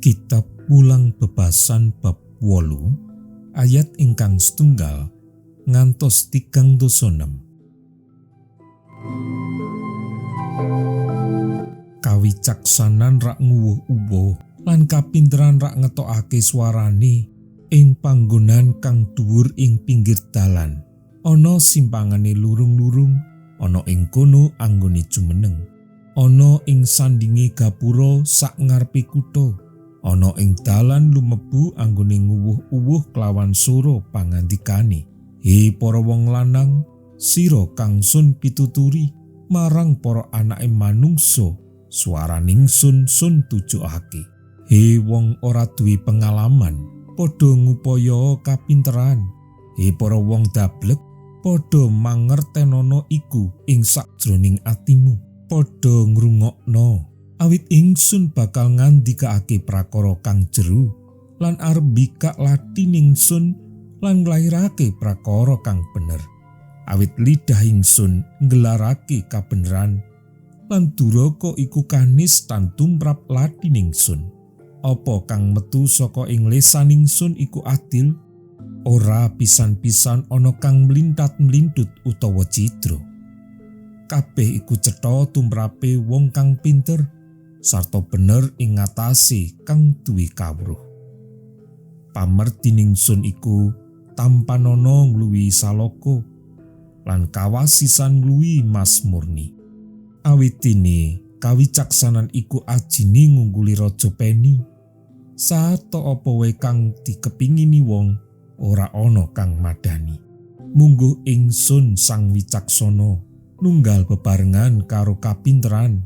Kitab Wulang Bebasan bab 8 ayat ingkang setunggal ngantos 36. Kawicaksanan rak nguwuh-uwuh lan kapinteran rak ngetokake swarane ing panggonan kang dhuwur ing pinggir dalan. Ana simpangane lurung-lurung, ana ing kono anggone jumeneng. Ana ing sandinge gapura sak ngarepe kutha. Ana ing dalan lumebu anggone nguwuh-uwuh kelawan sora pangandikane. He para wong lanang, sira kang sun pituturi marang para anake manungsa, suaraning sun sun tujokake. He wong ora duwe pengalaman, padha ngupaya kapinteran. He para wong dablek, padha mangertenono iku ing sakjroning atimu. Padha ngrungokno, awit ingsun bakal ngandikake prakara kang jero lan arep mbikak lathi ningsun lan nglairake prakara kang bener. Awit lidah ingsun nggelarake kabeneran lan duraka iku kanis tan tumrap lathi ningsun. Apa kang metu saka ing lesan ingsun iku adil, ora pisan-pisan ana kang mlintat-mlintut utawa cidra. Kabeh iku cetha tumrape wong kang pinter sarta bener ing ngatasé kang duwe kawruh. Pamerti ningsun iku tampanana ngluwihi salaka lan kawasisan ngluwihi mas murni. Awit dene kawicaksanan iku ajine ngungguli raja peni. Sarta apa wae kang dikepingini wong ora ana kang madani. Mungguh ingsun sang wicaksana nunggal bebarengan karo kapinteran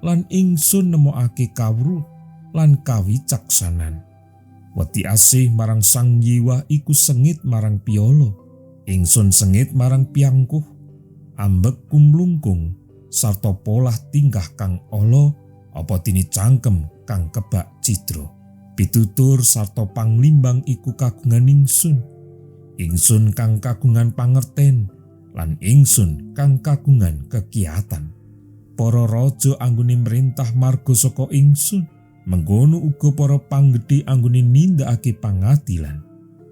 lan ingsun nemokake kawruh lan kawicaksanan. Wedi asih marang Sang Yewa iku sengit marang piala, ingsun sengit marang piangkuh, ambek kumlungkung sarta polah tingkah kang ala apa dene cangkem kang kebak cidra. Pitutur sarta panglimbang iku kagungan ingsun, ingsun kang kagungan pangerten lan ingsun kang kagungan kekiatan. Para raja anggone merintah marga saka ingsun, mengkono uga para panggedhe anggone nindakake pangadilan.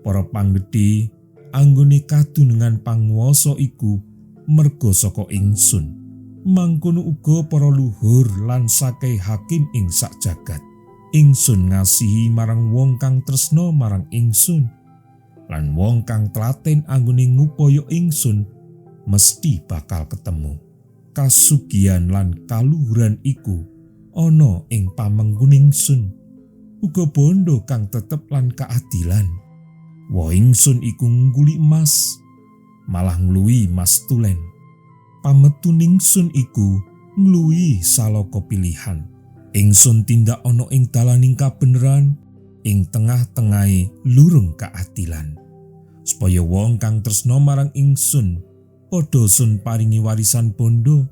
Para panggedhe anggone kadunungan panguwasa iku merga saka ingsun, mangkono uga para luhur lan sakai hakim ing sak jagat. Ingsun ngasihi marang wong kang tresna marang ingsun, lan wong kang tlaten anggone ngupaya ingsun mesti bakal ketemu. Kasugihan lan kaluhuran iku ana ing pamengkun ingsun, uga bondo kang tetep lan keadilan. Wa ingsun iku ngungguli emas, malah ngluwihi mas tulen. Pametu ningsun iku ngluwihi salaka pilihan. Ingsun tindak ana ing dalaning kabeneran, ing tengah-tengahe lurung keadilan, supaya wong kang tresna marang ingsun padha sun paringi warisan bondo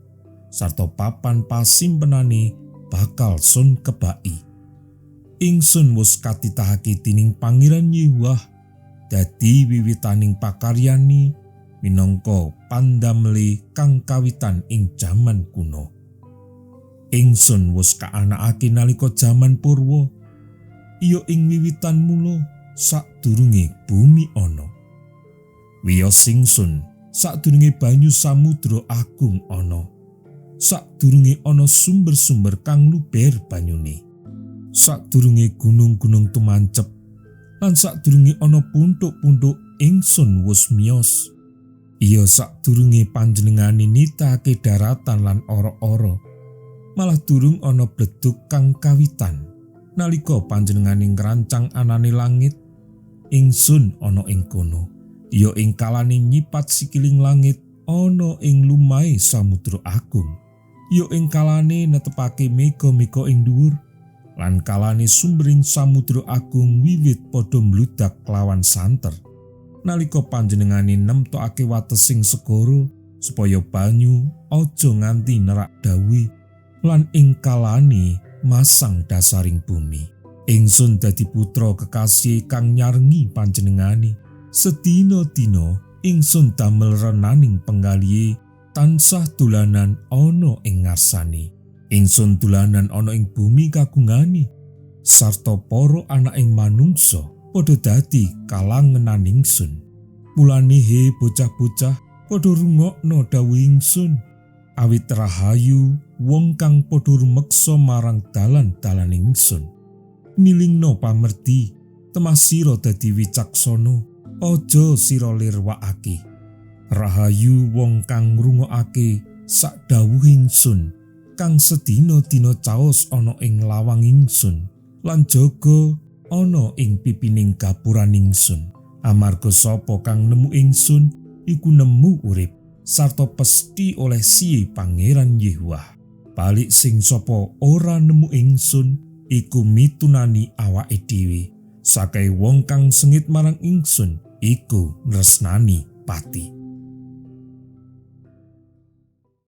sarta papan pasimpenane bakal sun kebaki. Ingsun wis katitahake dening Pangeran Yehuwah dadi wiwitaning pakaryane minangka pandamele kang kawitan ing jaman kuno. Ingsun wis kaanakake nalika jaman purwa, iya ing wiwitan mula sadurunge bumi ana. Wiyos ingsun sadurunge banyu samudra agung ana, sadurunge ana sumber-sumber kang luber banyune, sadurunge gunung-gunung tumancep lan sadurunge ana puntuk-puntuk ingsun wis miyos. Iya sadurunge panjenengane nitahake daratan lan ora-ora, malah durung ana bledug kang kawitan. Nalika panjenengane ngrancang anane langit, ingsun ana ing kono. Ya ing kalane nyipat sikiling langit ana ing lumahe samudra agung. Ya ing kalane netepake mega-mega ing dhuwur lan kalane sumbering samudra agung wiwit padha mbludak kelawan santer. Nalika panjenengane nemtokake watesing segara supaya banyu aja nganti nerak dawuhe, lan ing kalane masang dasaring bumi. Ingsun dadi putra kekasih kang nyarengi panjenengane. Sedina-dina ingsun damel renaning penggalihe tansah dolanan ana ing ngarsane. Ingsun dolanan ana ing bumi kagungane. Sarta para anake manungsa padha dadi kalangenan ingsun. Mulane he bocah-bocah, padha rungokno dawuh ingsun. Awit rahayu wong kang padha rumeksa marang dalan-dalan ingsun. Nilingno pamerdi, temah sira dadi wicaksana, aja sira lirwakake. Rahayu wong kang ngrungokake sak dawuh ingsun, kang sedina-dina caos ana ing lawang ingsun lan jaga ana ing pipining gapuran ingsun. Amarga sapa kang nemu ingsun iku nemu urip sarta pesti oleh siye Pangeran Yehuwa. Balik sing sapa ora nemu ingsun iku mitunani awake dhewe. Sakai wong kang sengit marang ingsun iku nresnani pati.